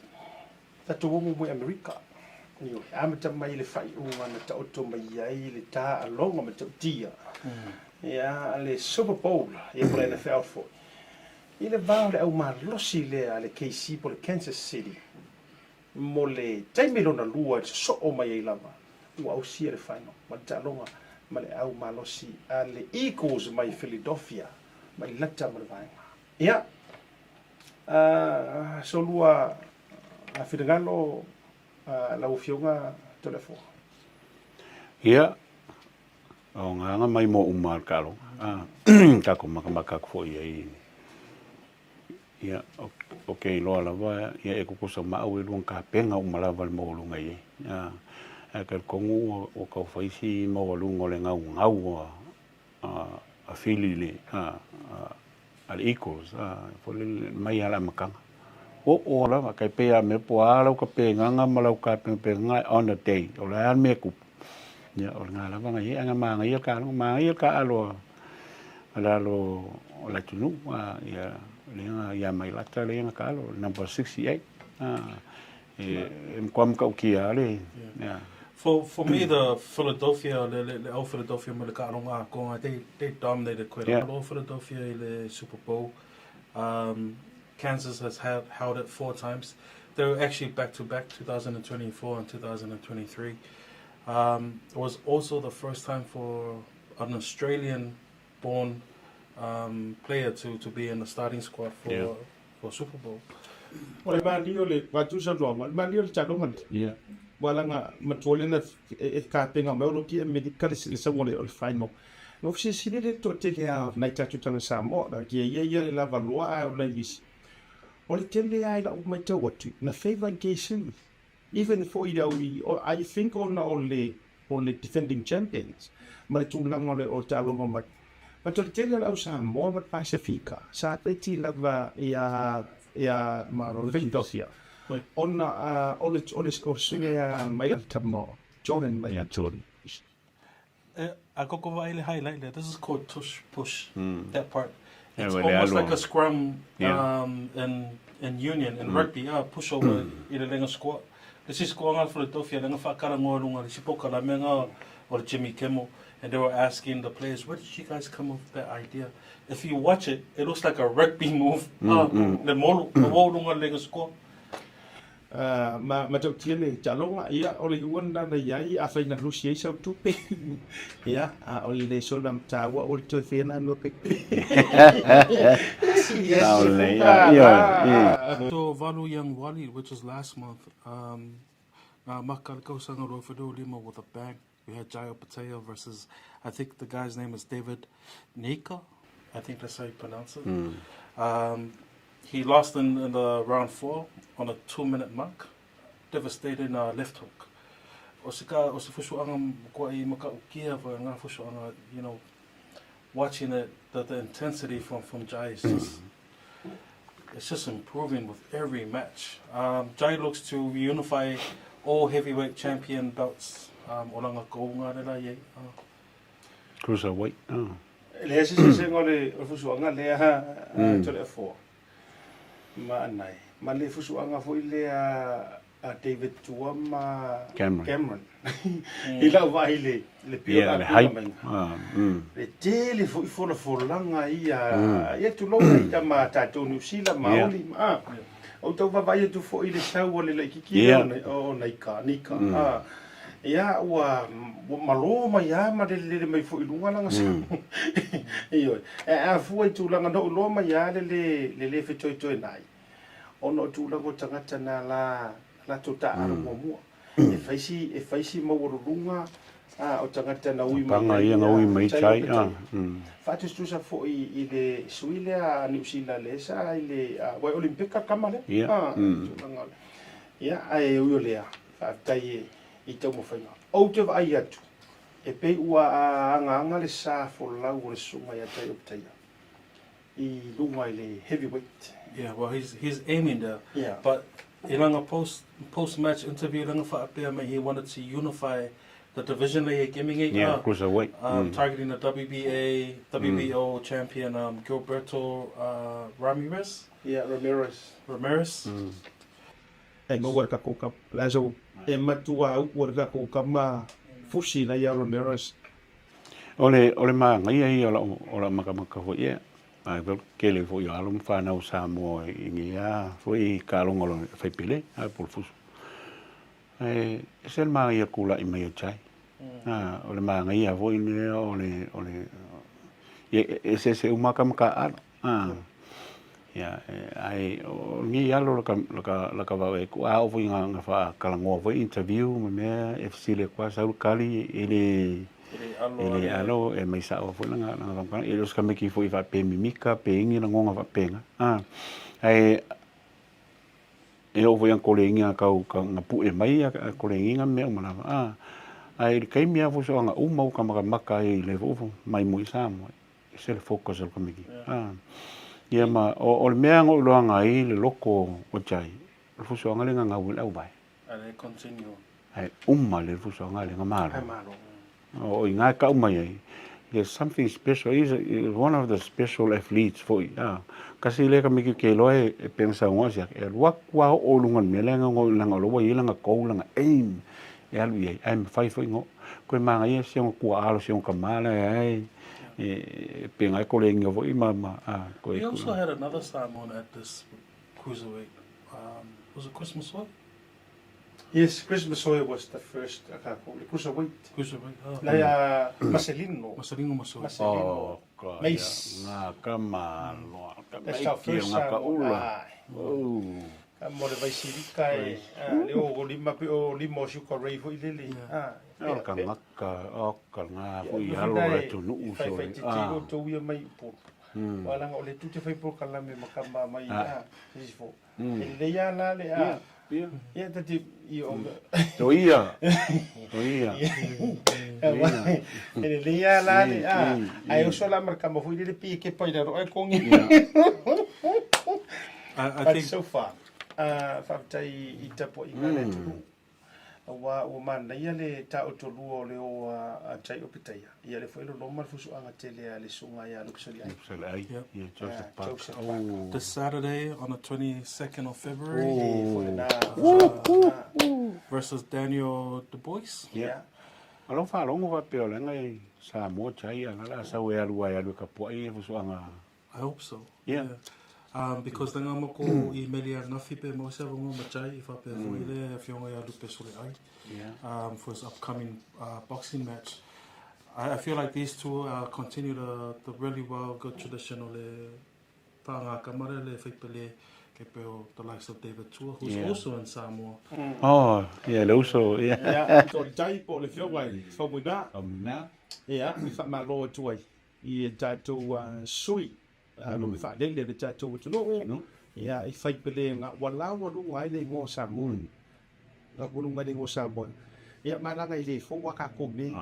Tatou o muamua i Amerika. Ioe, amata mai i le faaiuga na taoto mai ai le taaloga matautia, ia, le Super Bowl, ia po o le NFL foi, i le va o le au malosi lea a le KC po o le Kansas City, mo le taimi lona lua e sosoo mai ai lava, ua ausia le final ma le taaloga ma le au malosi a le Eagles mai Philadelphia, mai lata ma le vaega. Ia, so lua finagalo lau Afioga Toleafoa. Ia, o ngā mai mō uma le taaloga, a, tatou makamaka atu foi i ai. Ia, o ke iloa lava, ia e tutusa ma au e lua tapena uma lava le maualuga i ai. A, ae talitonu ua tau fai si maualuga o le gaugau a Fili le a le Eagles foi lele mai lava le amataga. Oo lava, tai pei lava mea po o a lau tapenaga ma lau tapenapenaga on the day, o le a le mea e tupu, ia o lena lava na i ai. Ae na manaia le taaloga, manaia le taaalo lalo o le atunuu, ia, lea na ia Mailata lea na taalo, number 68. E matua matautia lava le, ia. For, for me, the Philadelphia, le, le, le au Philadelphia ma le taaloga atoa, they, they dominated quite a lot. Philadelphia i le Super Bowl. Um, Kansas has had, held it four times. They were actually back to back, 2024 and 2023. Um, it was also the first time for an Australian born um, player to, to be in the starting squad for, yeah. for Super Bowl. O le mali o le vatusa loa, le mali o le taloga. Yeah. Wala matua lena e kapenga mai o lo kia medical le sa o le final. No fesilisili le toatele a nai tatou tagata Samoa, na kia ia ia le lava loa ae o nai isi. O le tele lava i lau matau atu, na favour i KC. Even foi i le au i, I think ona o le, o le defending champions ma le tulaga o le, o le taaloga mai. But o le tele o le au Samoa ma le Pasifika, sa peti lava ia, ia Philadelphia ona o le, o le, o le suiga ia mai le tama Jordan mai. Ia Jordan. A koko vaai le highlight lea, this is called tush push, that part. It's almost like a scrum in in union, in rugby, ah, push over i le lenga squat. Le isi squat nga Philadelphia, lenga whakaragoa lunga, le isi pokalame nga o le Jimmy Kimmel, and they were asking the players, where did you guys come up with that idea? If you watch it, it looks like a rugby move, ah, le molu, le wau lunga le lenga squat. Ma matautia le taloga, ia, o le iuga lena na i ai, afai na lusi ai sau tupe, ia, a o le le sola taua o le toe whena no pe. So Valu Young Wally, which was last month, um, ngā maka le kausanga 25 with a bang. We had Jayo Patea versus, I think the guy's name is David Nika. I think that's how you pronounce it. Mm. Um, he lost in, in the round four on a two-minute mark. Devastating uh, left hook. O se ka, o se fusuanga kua i makaukia for ngā fusuanga, you know, watching it, the, the intensity from, from Jai is just, it's just improving with every match. Um, Jai looks to reunify all heavyweight champion belts. Um, o langa kounga le la iei. Uh. Cruiserweight. Oh. E leai se eseesega o le fusuaga lea a Toleafoa ma Anae, ma le fusuaga foi lea a David Tua ma Cameron. I lau vaai i le pio la hype. Le tele foi folafolaga ia, ia tulou i tama tatou Niu Sila, Maoli, ma ou tau vaavaai atu foi i le sau a le laitiiti lea o Naika, Nika. Ia, ua malo mai lava ma lelelele mai foi i luga lana sau. Ioe. Ae a fua i tulaga na ou iloa mai lava le le fetoetoenai, ona o tulaga o tagata na la latou taaalo muamua. E fai si, e fai si maualuluga o tagata na ui mai ai ia na ui mai tai. Faatusatusa foi i le sui lea a Niu Sila lea sa i le uae Olimpika kama lea. Tulaga o le, ia, ae ui o lea, faafetai i taumafaiga. Ou te vaai atu, e pei ua agaaga le sa folau o le susuga ia Taiopetaia i luga i le heavyweight. Yeah, well he's he's aiming there. Yeah. But i langa post post match interview langa whaapea mai he wanted to unify the division lei e gaming e yeah, cruiserweight. Um, mm. targeting the WBA, WBO mm. champion um, Gilberto uh, Ramirez. Yeah, Ramirez. Ramirez. Mm. E maua e takou kama. Lazo, e matua upu e takou kama fusi na ia Ramirez. O le, o le māgaia ia o lau, o lau makamaka foi ia, ae foi kele foi o alo ma whanau Samoa i ngi a foi i ka longa lo whai pele, a po le fusu. Ae, e se le māgaia kula i mai o chai. Mm. O le māgaia foi lea o le, o le, ia, e se se umaka ma ka alo. Ia, ae o lenei alo laka, laka, laka vau e ku a oo foi nga, nga faakalagoa foi interview ma mea e fesili atu lava sau le kali e le, e le alo e mai sa'o foi lana, lana faamatalaga. E le o se tamaiti foi faapea mimika pe igi lagoga faapena, ae e oo foi ina koleniga kau na pu'e mai a koleniga mea uma lava, ae i le taimi lava foi soaga uma ua tamatamata ai i le foufou mai mo i Samoa. Ese le focus o le komiti. Ah. Ia ma, o, o le mea na ou iloaga ai le loko o Jai, o le fusoaga lea na gau ai le auvae. A le continue. Ae uma le fusoaga lea na malo. O i ina e kau mai ai, There's something special, he's one of the special athletes foi, a. Kasi lea tamaiti ou te iloa e pei ona saunoa Siaki, e alu atu lava oo i luga o le mea lea leaga o la ua i ai lana goal, lana aim e alu i ai, ae mafai foi ona oo. Toe manaia si ona tuaa, si ona tama lea e e pei ona e koleniga foi ma, ma, a, toe. We also had another Samoan at this cruiserweight, was it Chris Masoe? Yes, Chris Masoe was the first a kākou, le cruiserweight. Cruiserweight, oh. La ia Marcelino. Marcelino Masoe. Marcelino. Oh, ka, ia, Mace. ngā ka maloa, ka That's our maiki o first ngā ka Samoan. ula. Ai. Oh. Ka mo le vaisirika e, a, le o lima pe o lima o Sugar Ray foi lele. Yeah. A, O ka ngaka, o ka ngā foi alo le atunuu I whai sole. te tiro tau ia mai Upolu. Wa langa o le tu te whai polokalame ma kama mai, a, se fo. E lelei lava la le a. Ia ta te i o. To ia. To ia. E lelei lava la le a. Ae oso la ma le kama foi lele pi e kepa i lalo ae kongi. I But think so far, faafetai i tapuaiga a le atunuu. Aua ua manaia le taotolua o le o a Tai o Petaia, ia le foi loloma le fusuaga tele a le susuga ia Luke Soliai. Luke Soliai, ia Joseph Parker. Joseph Parker. This Saturday on the 22nd of February. Oh. Foi lena. Versus Daniel Dubois. Yeah. O lau faalogo faapea o leaga i Samoa Tai a la sau e alu ai alu e kapuai e fusuaga. I hope so. Yeah. Because leaga makou i meli ananafi pe maua se avanoa ma Jay i faapea foi le afioga ia Lupe Soleai for his upcoming boxing match. I feel like these two continue the really well good tradition o le pāngākamara le faipele kei pei o the likes of David Tua who's also in Samoa. Oh, yeah, le uso, yeah. Ia, o Jay po o le afioga i Faumuina. Faumuina. Ia, i faamalo atu ai i e tatou sui alo e faalele le tatou atunuu ia i fai pele nga ua laualuga ai le igoa o Samoa. Laualuga ai le igoa o Samoa. Ia malaga i le fou a kākou nei.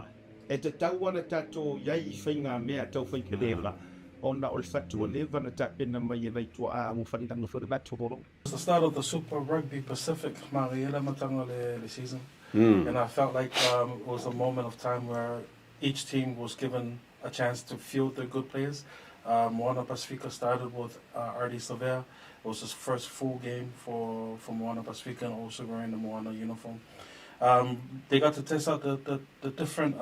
E tatau ana tatou i ai i faiga mea tau fai pele la ona o le fatu ua leva na tapena mai e nai tuaa ua falilaga foi le matou. It's the start of the Super Rugby Pacific maria le amataga o le season and I felt like it was a moment of time where each team was given a chance to field their good players. Moana Pasifika started with Ardie Savea. It was his first full game for, for Moana Pasifika and also wearing the Moana uniform. They got to test out the, the, the different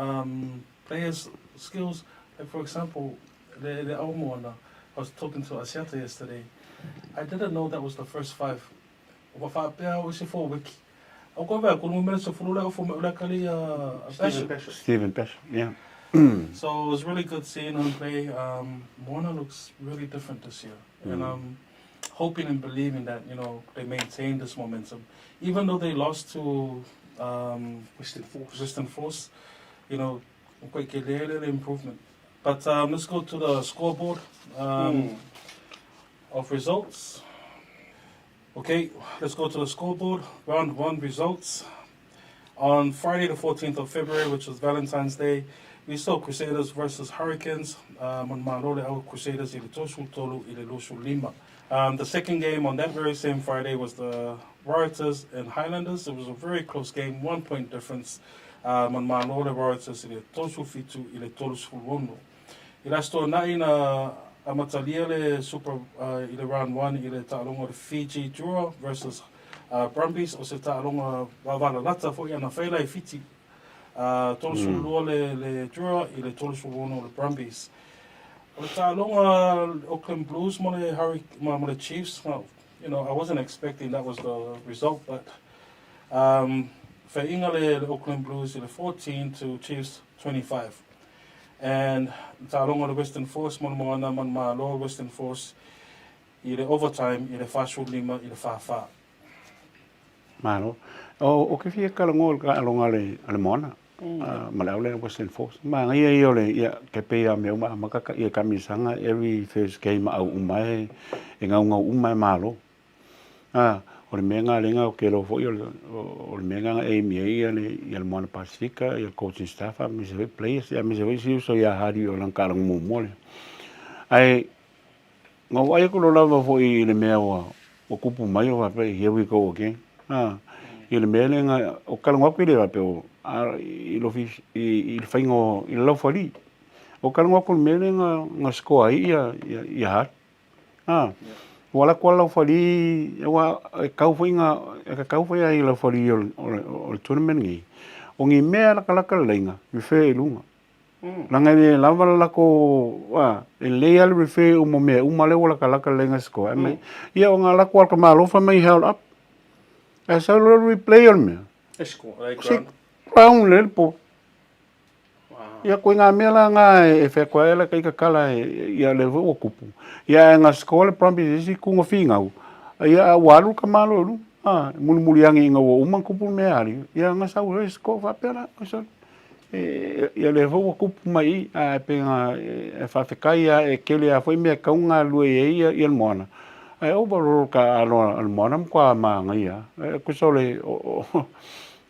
players' skills. Like for example, le, le au Moana, I was talking to Asiata yesterday. I didn't know that was the first five. Ua faapea o isi foweki. Au koe wea, ko numera se fulu lea o fo me kali a Bishop. Stephen Bishop, yeah. So it was really good seeing him play. Moana looks really different this year. And I'm hoping and believing that, you know, they maintain this momentum. Even though they lost to Western Force. Western Force, you know, quite a little improvement. But let's go to the scoreboard of results. Okay, let's go to the scoreboard. Round one results. On Friday, the 14th of February, which was Valentine's Day, we saw Crusaders versus Hurricanes. On Malole au Crusaders i le 33 i le 25. The second game on that very same Friday was the Rioters and Highlanders. It was a very close game, 1 point difference. On Malole Rioters i le 37 i le 36. I le Aso Toonai na amatalia le Super i le Round 1 i le taaloga o le Fiji Drua versus Brumbies, o se taaloga vavalalata foi ana whai la i Fiti. 32 le Drua i le 36 o le Brumbies. O le taaloga Auckland Blues mo le, Hurry, mo le Chiefs, well, you know, I wasn't expecting that was the result, but whainga le Auckland Blues i le 14 to Chiefs 25. And taaloga le Western Force mo le Moana Manumalo Western Force i le overtime i le 45 i le 44. Malo. O ke fia talanoa i le taaloga a le Moana ma le au lea Western Force. Manaia ia o le, ia, ke pei lava o mea uma amata ia kamisaga every first game a au uma e gaugau uma e malo. Ā, o le mea lena lea ou te iloa foi o le mea lena na aim i ai ia le Moana Pasifika, ia le coaching staff aemaise foi players, aemaise foi si uso ia Hardy o lana taaloga muamua lea. Ae na ou vaai atu loa lava foi i le mea ua tupu mai o faapea, here we go again. Ā, i le mea lea na, ou te talanoa atu i le faapea, i le faiga o, i le laufali. O ka luga atu o le mea lea na score ai ia ia Hart. A, ua alu atu lava laufali, aua e tatau foi na, e tatau foi a i laufali o le tournament lenei, o ni mea e latalata le laina, refer i luga. Leaga e le lava le latou, a, e lelei lava le refer uma o mea uma lea ua latalata le laina score. Ae mai, ia ona alu atu lava o le tamaloa fai mai held up. Ae sau loa le replay o le mea, E score. se ground lelei le ball. Ia koe ngā mea la ngā e whai koe ala kei kakala ia le ua kupu. Ia e ngā score le Brumbies isi kunga whingau. Ia a ua alu ka malo lu. A muli muli angi inga ua uma kupu mea ali. Ia ngā sau e score whapea la. E, ia le ua kupu mai i a e pe ngā e whawhekai a e kele a foi mea kau ngā lue e ia ia le moana. Ae overall ka aloa le moana mkwa ma ngai a. E kusa o le o, o,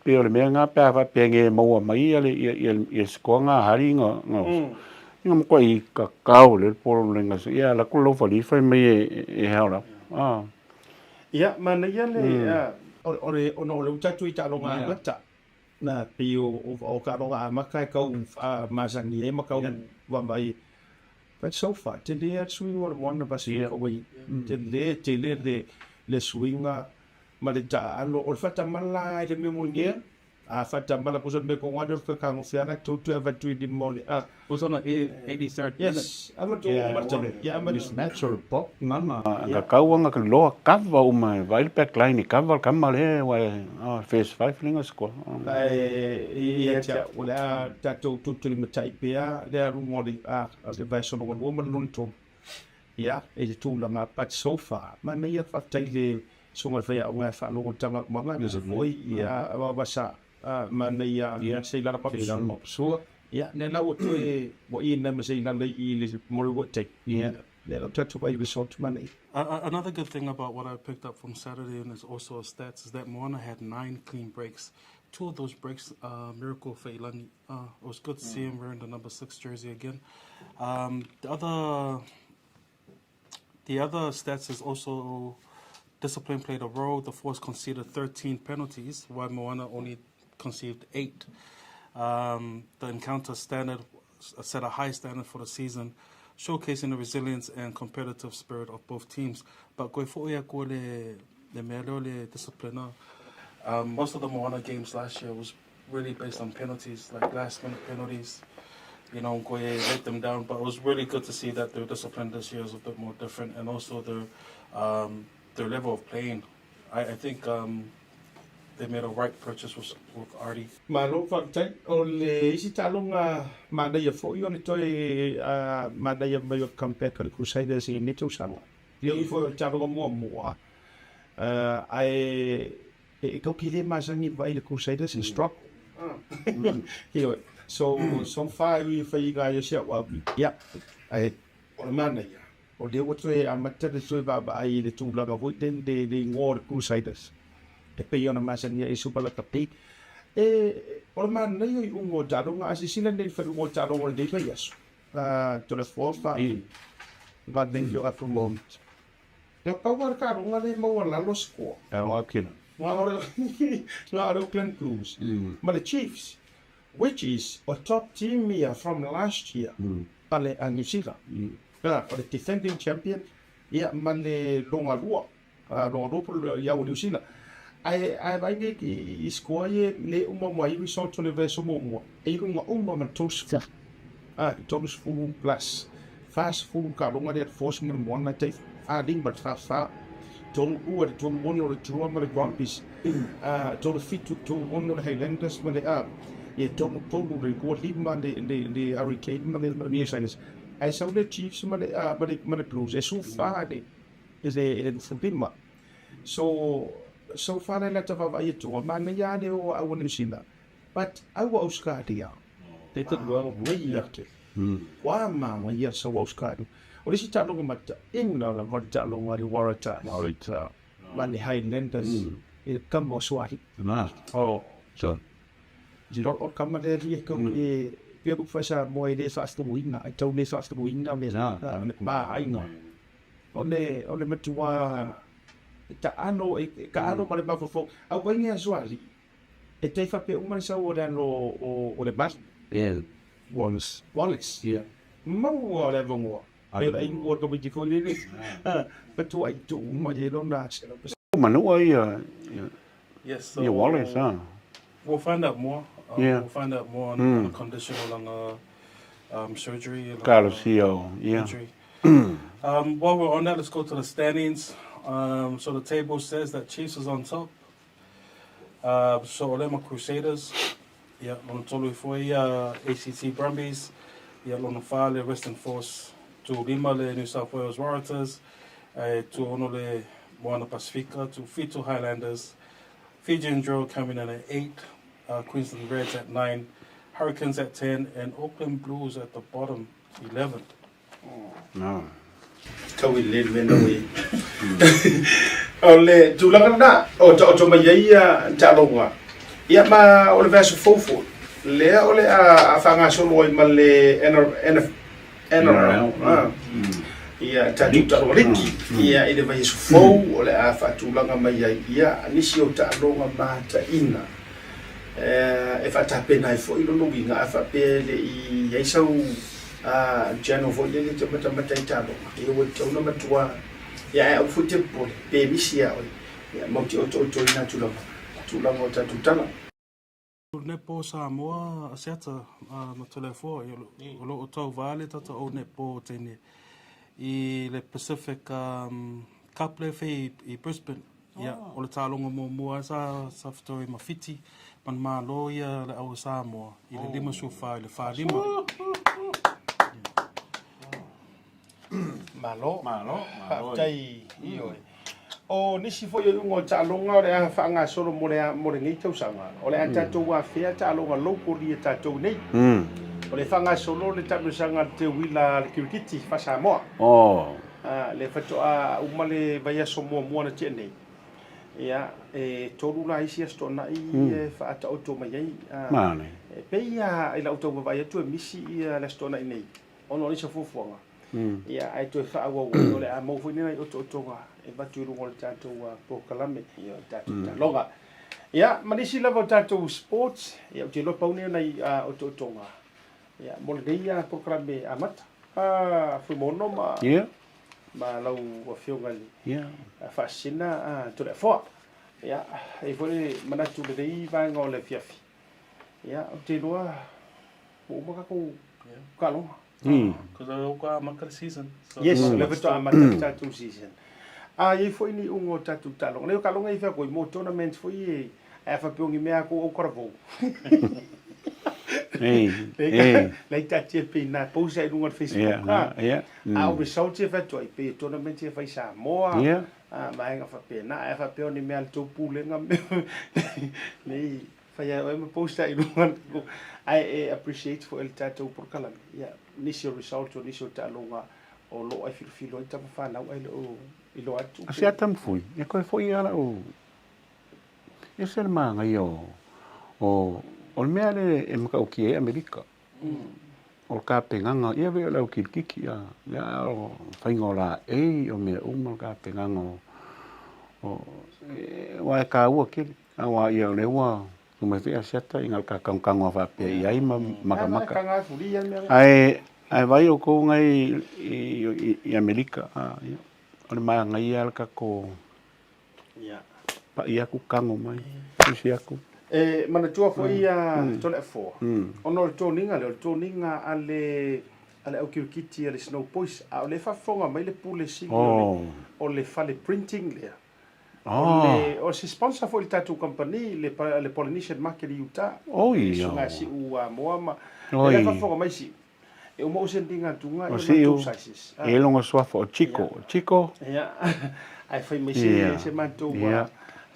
Pei o le mea lena pe a faapea nei e maua mai ia le ia ia ia score nga hari nga nga nga makuai kakao le polo le nga ia la ku lo fali fai mai e e held up. Ah. Ia, manaia le o le ona o le uta atu i taaloga amata na pei o o taaloga amata e tau masani ai ma tau vaavaai. But so far, tele a suiga o le moana Pasifika ua i ai. Tele tele le le suiga Ma le taaalo o le faatamala i le mea moni, a faatamala pusa me ko ngado ka ka ngofe ana tou toe avatu i lima o le a. Was on the 83rd minute. Yes, avatu o mata. Yeah, yeah, mismatch or pop ngana. Ka kau anga ka loa cover uma e vai le back line e cover kama le wa oh, first five linga score. Ae ia te au, o le a tatou tutuli matai pea le aluga o le a le vaiaso lona lua ma le lona tolu. Ia, e te tulaga but so far, manaia faafetai le Susuga i le Faiaoga e faalogotanga uma mai foi, ia, aua sa manaia ia Seilala Papasua. Ia, lea la ua toe, ua ina ma Seilala i le mo le ua take. Ia, lea la tatou ai result manaia. Another good thing about what I picked up from Saturday and is also a stats is that Moana had nine clean breaks. Two of those breaks, uh, miracle for Ilangi. Uh, it was good to see him wearing the number six jersey again. Um, the other The other stats is also discipline played a role. The Force conceded 13 penalties, while Moana only conceived eight. Um, the encounter standard set a high standard for the season, showcasing the resilience and competitive spirit of both teams. But koe foʻi aku le le mea lea o le disciplina. Um, most of the Moana games last year was really based on penalties, like last minute penalties. You know, Goye let them down, but it was really good to see that their discipline this year is a bit more different, and also their um, their level of playing. I, I think um, they made a right purchase with, with Artie. Malo faafetai. O le isi taaloga manaia foi o le toe manaia mai o le comeback a le Crusaders i lenei tausaga. Ia ui foi o le taaloga muamua, ae E tou te le masani vaai le Crusaders e struggle. Ioe. So, so far i faiga ai o si au au, ia, ae o le manaia, o lea ua toe amata le toe vaavaai i le tulaga foi lele le igoa o le Crusaders e pei ona masani ai i Super Lakapi. E, o le manaia i uga o taaloga, a silasila nei i le faaiuga o taaloga o lenei vaiaso, Toleafoa, Valentino Afumout. Na pau lava le taaloga lea e maualalo score. Na o le na o le Auckland Blues ma le Chiefs which is a top team ia from last year a le a New Zealand. O le defending champion ia ma le lona lua, lona lua po o le au o New Zealand. Ae ae vaai nei i score ia le uma uma ai result o le vaiaso muamua e i luga uma ma le 30, 30 plus. 40 taaloga lea force ma le moana tai 45 le 44, 32 le 36 le Drua ma le Brumbies, 37 36 le Highlanders ma le ia 33 le 25 le le le Hurricane ma le New Zealand. Ae sau le Chiefs ma le ma le ma le Blues e 14 le le le lima. So so far le lata vaavaai atu, manaia lava le o au o New Zealand. But aua Australia te wei ake. Ua maua ia sau Australia. O le isi taaloga mataina lava o le taaloga a le Waratahs ma le Highlanders i le kama o Suahi. O le kama lea e kau e pei o fai Samoa e le faafuluina, e tau le faafuluina le pa aiga. O le matua taalo, e taalo ma le mafaufau. Aua nei a Suahi. E tai faapea uma le sau o le alo o le malu. Wallace. Wallace. Maua le avanoa. Pe vaai mua le tamaiti foi lele, matuai tuu mai ai lona 100%. Manua ia Yes, so ia Wallace ah. We'll find out more. Yeah. We'll find out more on, on the condition o lana surgery. Lana Talosia o ia. Injury. While we're on that, let's go to the standings. So the table says that Chiefs is on top. So o lea ma Crusaders, ia, lona tolu ifo ai ia ACT Brumbies, ia, lona wha le Western Force, tū lima le New South Wales Waratahs, e tū ono le Moana Pasifika, tū whitu Highlanders, Fijian Drua coming in at 8, Queensland Reds at 9, Hurricanes at 10, and Auckland Blues at the bottom, 11. No. Tau i le mea nau e. O le tulaga lena, o taoto mai ai ia taaloga. Ia ma o le vaiaso fou foi, lea o le a faagasolo ai ma le NRL, ia tatou taaloga liki, ia i le vaiaso fou o le a faatulaga mai ai ia nisi o taaloga mataina e faatapena ai foi lona uiga a faapea e le i i ai sau A channel foi lele te matamata i taaloga, ia ua tatau ona matua ia ae aua foi te popole pe misi ia oe, ia mau te oitooitoina atu lava tulaga o tatou tala. Netball Samoa Asiata ma Toleafoa, o lo o tauva le tatou netball teine i le Pacific Cup lea e fai i Brisbane. Ia, o le taaloga muamua lava sa fetaui ma Fiti, manumalo ia le au o Samoa i le 54 i le 45. Malo. Malo. Faafetai ioe. O nisi foi o iuga o taaloga o le a faagasolo mo le mo lenei tausaga, o le a tatou afea taaloga locally a tatou nei. O le faagasolo le taamilosaga a le teuila a le kirikiti faa-Samoa. Lea faatoa uma le vaiaso muamua na tea nei, ia, e tolu la isi aso toanai e faataoto mai ai. E pei lava i lau tau vaavaai atu e misi le aso toanai nei ona o nisi o fuafuaga, ia, ae toe faaauau ai, o le a maua foi nai otootoga e avatu i luga o le tatou polokalame, ia, o le tatou taaloga. Ia, ma nisi lava o tatou sports, ia, ou te iloa pau nei o nai otootoga Ia, mo lenei polokalame amata, Fuimaono ma, ma lau Afioga i le Faasisina Toleafoa. Ia, e i ai foi le manatu i lenei vaega o le afiafi, ia, ou te iloa ua uma tatou taaloga. Because o lea ua amata le season. Yes, o lea faatoa amata le tatou season. A i ai foi ni iuga o tatou taaloga. Lea o taaloga ia e fai atu ai, mo tournaments foi ia Ae a faapea o ni mea a kou aukara-vou. Ei, ei. Lea i taatia pei na post ai i luga o le Facebook a. Yeah, yeah. A o results ia e fai atu ai, pei e tournament ia e fai i Samoa, a vaega faapena. Ae a faapea o ni mea a le tou pulega nei fai lava e oe ma post ai i luga. Ae e appreciate foi e le tatou polokalame ia nisi o results o nisi o taaloga o lo o ai filofilo ai tama fanau ae le o iloa atu. A se ata mafui, e koe foi a lau Ese le manaia o, o, o le mea lea e matautia ai Amerika. O le tapenaga, ia pei o le au kilikiki a, ia o le faiga o laei, o mea uma le tapenaga o, o, aua e taua tele. Aua ia o lea ua tuu mai foi Asiata i na o le ta tanutanu lava faapea i ai ma matamata. Ae, ae vaai outou nai i, i Amerika, a, ia, o le manaia lava le tatou Paʻi aku kago mai, tusi aku. E manatua foi ia Toleafoa, ona o le toniga lea, o le toniga a le a le au kirikiti a le Snow Boys, a o lea e faafofoga mai le Pule Sili o le fale printing lea. O le o se sponsor foi i le tatou kamupani, le le Polynesian Market i Utah, le susuga Siu Amoa ma, o lea e faafofoga mai Siu. E uma ou sending atu nga ia matou sizes. E longa suafa o Chico. Chico. Ia. Ae fai mai se se matou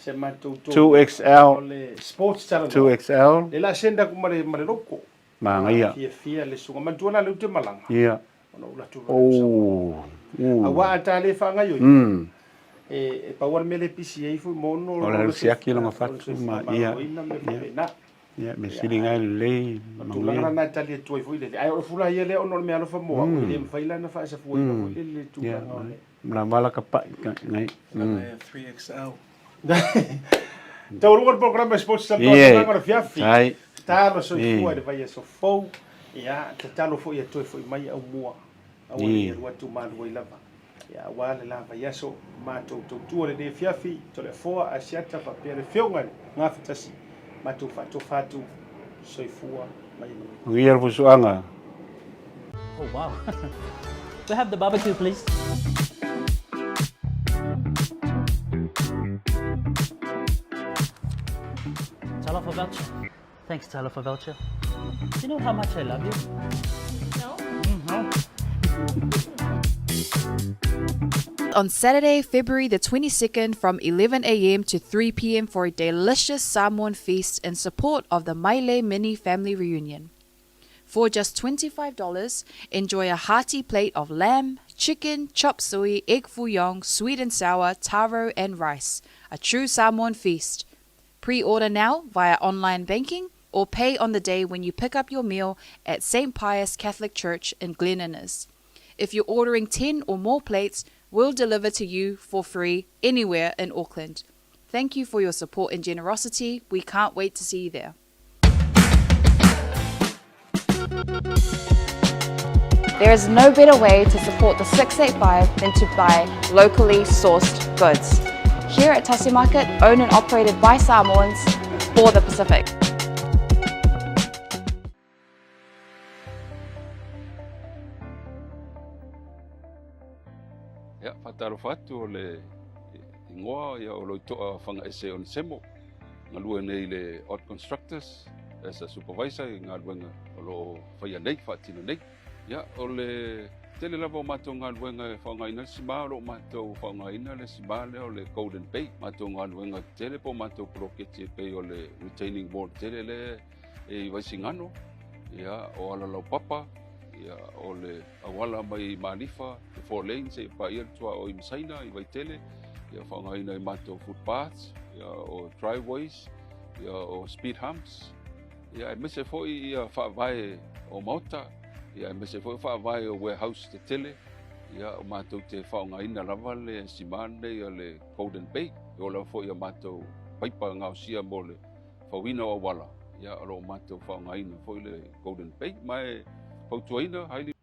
se matou 2XL. O le sports talanoa. 2XL. Le la send aku ma le ma le logo. Manaia. Fiafia le susuga. Manatua la lea ou te malaga. Ia. Ona ou alu atu loa i Samoa. Aua a ta le faagaoioi. E pau lava le mea lea e pisi ai foi mo ono O le alu siaki lona fatu ma ia. Ia. Ia, mea sili na e lelei ma manuia. Tulaga la na e tali atu ai foi lele. Ae o le fula ia lea ona o le mea alofa mo au, e le mafai la ona faasafuaina foi lele le tulaga o le. Ia, ma la ka pai ngai. Lana e 3XL. Taualuga le polokalame Sports Talanoa i le agaga o le afiafi. Tatalo soifua i le vaiaso fou. Ia, tatalo foi ia toe foi mai Aumua, aua ne i alu atu malu ai lava. Ia, aua le la vaiaso, matou tautua lenei afiafi, Toleafoa, Asiata faapea le Afioga i le Gafatasi, matou faatofa atu, soifua ma ia manuia. Manuia le fusuaga. Oh wow. We have the barbecue please. Talofa voucher. Thanks Talofa voucher. Do you know how much I love you? No. No. On Saturday, February the 22nd from 11am to 3pm for a delicious Samoan feast in support of the Maile Mini Family Reunion. For just $25, enjoy a hearty plate of lamb, chicken, chop suey, egg foo young, sweet and sour, taro, and rice. A true Samoan feast. Pre order now via online banking or pay on the day when you pick up your meal at St. Pius Catholic Church in Glen Innes. If you're ordering 10 or more plates, we'll deliver to you for free anywhere in Auckland. Thank you for your support and generosity. We can't wait to see you there. There is no better way to support the 685 than to buy locally sourced goods. Here at Tasi Market, owned and operated by Samoans for the Pacific. Ia, faatalofa atu o le igoa ia o Loitoa Fagaese Onesemo, galue nei i le Ott Constructors as a supervisor i galuega o lo o faia nei, faatino nei. Ia, o le tele lava o matou galuega e faaaogaina le sima, o lo o matou faaaogaina le sima lea o le Golden Bay. Matou galuega tele po o matou poloketi e pei o le retaining wall tele lea e i Vaisigano, ia, o Alalaupapa, ia, o le auala mai Malifa, le four lane seia paia le tuaoi i Masaina i Vaitele, ia faaaogaina i matou footpaths, ia, o driveways, ia, o speed humps, ia, aemaise foi ia faavae o maota, ia, aemaise foi faavae o warehouse tetele, ia, o matou te faaaogaina lava le sima lenei o le Golden Bay, e oo lava foi ia matou paipa gaosia mo le fauina o auala, ia, o lo o matou faaaogaina foi le Golden Bay, ma e fautuaina, highly.